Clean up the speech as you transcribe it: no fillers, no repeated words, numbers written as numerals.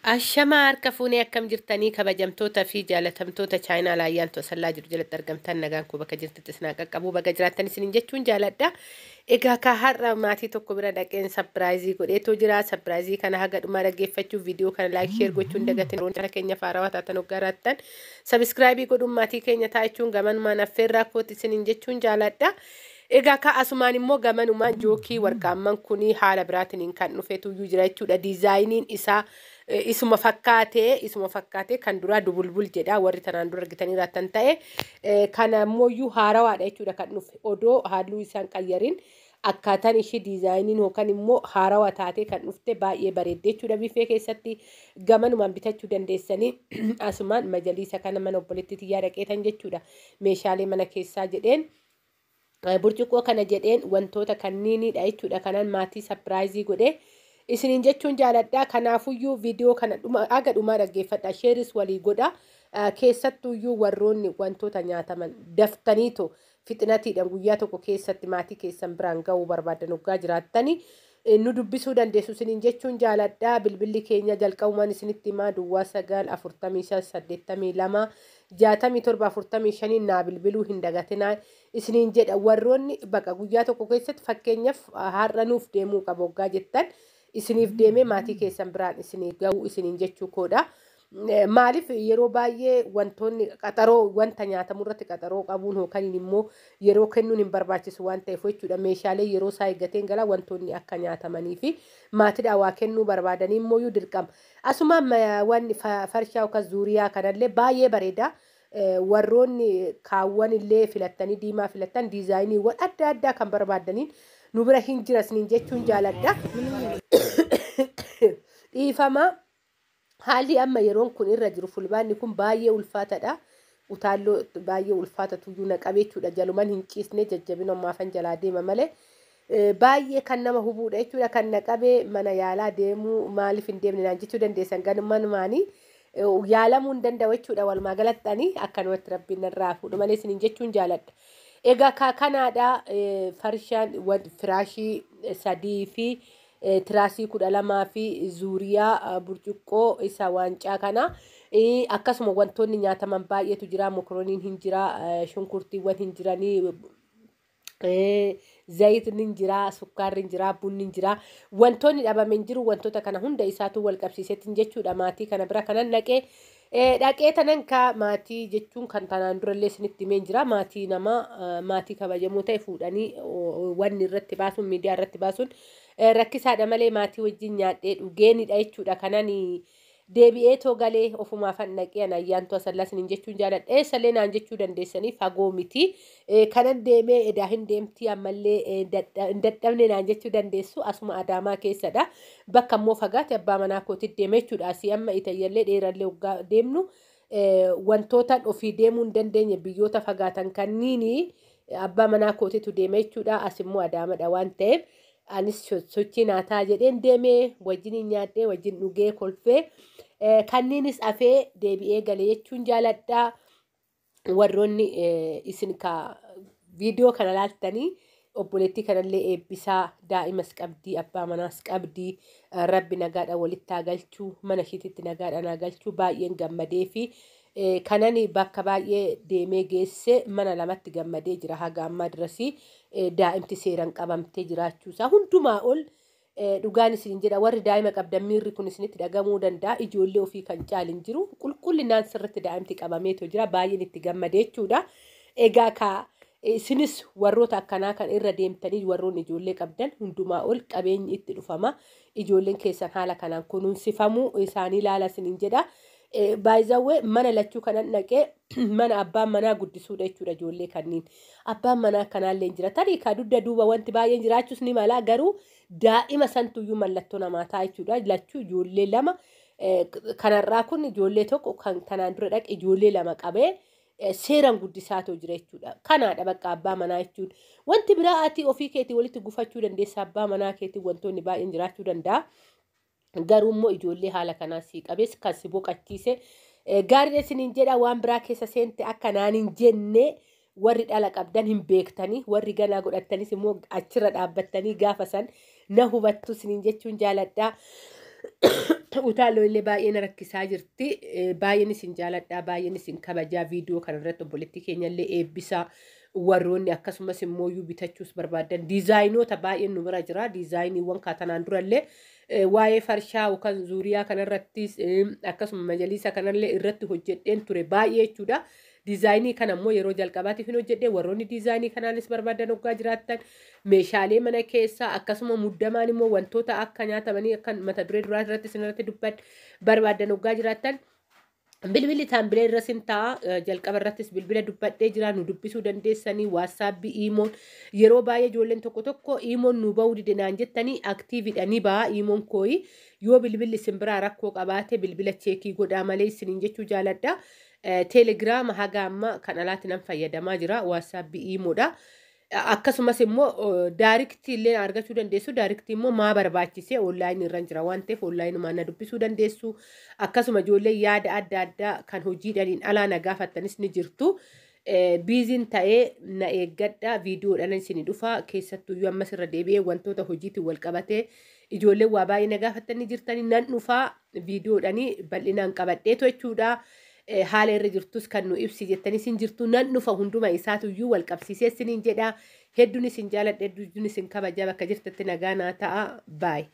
Ashamaa harka fuunee akkam jirtanii kabajamtoota fi jaalatamtoota chaayinaa laayyaan tosallaa jiru jalatti argamtan nagaan koo bakka jirtutti isin haa qaqqabu baga jiraattan isiniin jechuun jaaladha. Egaa ka har'a maatii tokko bira dhaqeen surprise godheetu jira. Surprise kana haga dhumaa dhaggeeffachuuf viidiyoo kana like share gochuun dagatin roon keenya faarawaa taatan hoggaa raattan subscribe godhuun maatii keenya taa'ichuun gamanumaan affeerraa kooti isiniin jechuun jaaladha. Egaa ka asumaan immoo gamanumaan jookii warqaamman kuni haala biraatiin kan dhufetu jira jechuudha. Diizaayiniin isaa isuma fakkaatee kan duraa dubulbul jedha warri tanaan dura argitanii raattan ta'e kana ammoo haarawaadha jechuudha kan dhufe odoo halluu isaan qayyarin akkaataan ishee diizaayiniin yookaan immoo haarawaa taatee kan dhufte baay'ee bareedde jechuudha. Bifee keessatti gamanumaan bitachuu dandeessanii asumaan majaliisa kana mana obboleettii xiyyaa dhaqeetan jechuudha. Meeshaalee mana keessaa jedheen, burcuqqoo kana jedheen, wantoota kanniinidha jechuudha kanan maatii surprise godhee isiniin jechuun jaaladha. Kanaafuyyuu viidiyoo kana dhuma haga dhumaa dhaggeeffadha, share is walii godha. Keessattuyyuu warroonni wantoota nyaataman daftaniito fixinatiidhaan guyyaa tokko keessatti maatii keessan biraan ga'uu barbaadan hoggaa jiraattanii nu dubbisuu dandeessu isiniin jechuun jaaladha. Bilbilli keenya jalqabumaan isinitti himaa, 0945826745 naa bilbiluu hin dagatinaa isiniin jedha. Warroonni baqa guyyaa tokko keessatti fakkeenyaaf har'a nuuf deemuu qaba hoggaa jettan isiniif deemee maatii keessan biraan isinii ga'uu isiniin jechuu koodha. Maaliif yeroo baay'ee wantoonni qaxaroo wanta nyaatamu irratti qaxaroo qabuun yookaan immoo yeroo kennuun hin barbaachisu waan ta'eef jechuudha. Meeshaalee yeroo isaa eeggateen gala wantoonni akka nyaatamanii fi maatiidhaan waa kennuu barbaadanii immoo dirqama. Asumaan wanni farshaa yookaan zuuriyaa kanallee baay'ee bareeda. Warroonni kaawwan illee filattanii diimaa filattan diizaayiniiwwan adda addaa kan barbaadaniin nu bira hin jira isiniin jechuun jaaladha. Dhiifama. Haalli amma yeroon kun irra jiru fulbaanni kun baay'ee ulfaatadha. Utaalloo baay'ee ulfaata tuyyuu na qabeechuudha. Jaluman hin ciisne jajjabina ammaafan jalaa deema malee. Baay'ee kan nama hubuudha jechuudha. Kan na qabee mana yaalaa deemuu maaliif hin deemne naan jechuu dandeessan ganumanumaanii yaalamuu hin danda'u jechuudha. Walumaa galatti akkanumatti rabbiin narraa fuudhu malee isiniin jechuun jaaladha. Egaa kanaadha farshaan firaashii sadii fi tiraasii 12 fi zuuriyaa burcuqqoo isa waancaa kana akkasuma wantoonni nyaataman baay'eetu jira. Mokorooniin hin jira, shunkurtiiwwan hin jiranii, zayitni hin jira, sukkaarri hin jira, bunni hin jira, wantoonni dhabame hin jiru. Wantoota kana hunda isaatu wal qabsiiseetiin jechuudha. Maatii kana bira kanan dhaqee dhaqee tanan ka maatii jechuun kan tanaan durallee isinitti himeen jira. Maatii nama maatii kabajamoo ta'e fuudhanii wanni irratti baasuun miidiyaa irratti baasuun rakkisaadha malee maatii wajjin nyaadhee dhugeenidha jechuudha. Kanan deebi'ee too galee ofumaafan dhaqee an ayyaantu asallaa isiniin jechuun jaaladha. Eessallee naan jechuu dandeessanii fagoo miti. Kanan deemee edaa hin deemtii ammallee hin dadhabne naan jechuu dandeessu, asuma Adaamaa keessadha. Bakka immoo fagaate abbaa manaa kootti deeme jechuudha. Asii amma itayyallee dheerallee waggaa deemnu wantoota ofii deemuu hin dandeenye biyyoota fagaatan kanniini abbaa manaa kootitu deeme jechuudha. As immoo Adaamadha waan ta'eef anis sochii naataa jedheen deemee wajjin nyaadhee wajjin dhugee kolfee kanniinis afee deebi'ee galee jechuun jaaladha. Warroonni isin ka viidiyoo kana laaltanii obboleettii kanallee eebbisaa. Daa'imas qabdii, abbaa manaas qabdii, rabbi nagaadha walitti haa galchuu, mana ishiititti nagaadhaan haa galchuu. Baay'een gammadee fi kanan bakka baay'ee deemee geesse mana lamatti gammadee jira haga ammaa dirasii. Daa'imti seeraan qabamtee jiraachuusaa hundumaa ol dhugaan isin jedha. Warri daa'ima qabdan miirri kun isinitti dhagamuu danda'a. Ijoollee ofii kan caalin jiru qulqullinaan sirritti daa'imti qabameetu jira, baay'een itti gammadee jechuudha. Egaa ka isinis warroota akkanaa kan irra deemtanii warroonni ijoollee qabdan hundumaa ol qabeenyi itti dhufama. Ijoolleen keessan haala kanaan kunuunsifamuu isaanii ilaala isiniin jedha. Baay'izawwee mana lachuu kanan dhaqee mana abbaan manaa guddisuudha jechuudha ijoollee kanniin. Abbaan manaa kanaallee hin jira. Tarii ka dugda duuba wanti baay'een jiraachuus ni mala, garuu daa'ima santuyyuu mallattoo namaa ta'a jechuudha. Lachuu ijoollee lama kanarraa kun ijoollee tokko kan kanaan dura dhaqe ijoollee lama qabee seeraan guddisaatoo jira jechuudha. Kanaadha bakka abbaa manaa jechuun. Wanti biraa ati ofii keetii walitti gufachuu dandeessa, abbaa manaa keetii wantoonni baay'een jiraachuu danda'a. Garuu immoo ijoollee haala kanaa si qabees kan si boqachiise gaariidha isiniin jedha. Waan biraa keessa seente akka naan hin jenne warri dhala qabdan hin beektanii, warri ganaa godhattanis immoo achirra dhaabbattanii gaafa san na hubattu isiniin jechuun jaaladha. Utaaloo illee baay'ee na rakkisaa jirti. Baay'een isin jaaladha, baay'een isin kabajaa. Viidiyoo kanarratti obboleettii keenyallee eebbisaa. Warroonni akkasumas immoo iyyuu bitachuus barbaadan diizaayinoota baay'een nu bira jira. Diizaayiniiwwan kaatanaan durallee waa'ee farshaa yookaan zuuriyaa kanarrattis, akkasuma majaliisa kanallee irratti hojjedheen ture baay'ee jechuudha. Diizaayinii kana immoo yeroo jalqabaatiif hin hojjedhe. Warroonni diizaayinii kanaanis barbaadan hoggaa jiraattan, meeshaalee mana keessaa akkasuma muddamaan immoo wantoota akka nyaatamanii akka mata duree duraa irratti isinirratti dubbadhe barbaadan hoggaa jiraattan, bilbilli taambilee irra sin ta'a. Jalqaba irrattis bilbila dubbadhee jira, nu dubbisuu dandeessanii. Waatsaapbii, iimoon yeroo baay'ee ijoolleen tokko tokko iimoon nu ba'uu dide naan jettanii, active dha, ni ba'a iimoon kooyi. Yoo bilbilli isin biraa rakkoo qabaate bilbila check godhaa malee isiniin jechuu jaaladha. Teelegiraama haga amma kan alaatti nan fayyadamaa jira, waatsaapbii, iimoodha. Akkasumas immoo direct illee argachuu dandeessu. Direct immoo maa barbaachise? Online irra jira waan ta'eef onlaayinumaan na dubbisuu dandeessu. Akkasuma ijoollee yaada adda addaa kan hojiidhaan alaa na gaafattanis ni jirtu. Busy n ta'ee na eeggadha, viidiyoodhaan isin dhufa. Keessattuyyuu ammas irra deebi'ee wantoota hojiitiin wal qabatee ijoolleen waa baay'ee na gaafattanii jirtanii, nan dhufaa viidiyoodhaan bal'inaan qabadheetu jechuudha. Haala irra jirtus kan nu ibsi jettanii isin jirtu, nan dhufa, hunduma isaatuyyuu wal qabsiisee isiniin jedha. Hedduun isin jaaladha, hedduun isin kabajaa. Bakka jirtatti nagaa naa ta'a, baay'ee.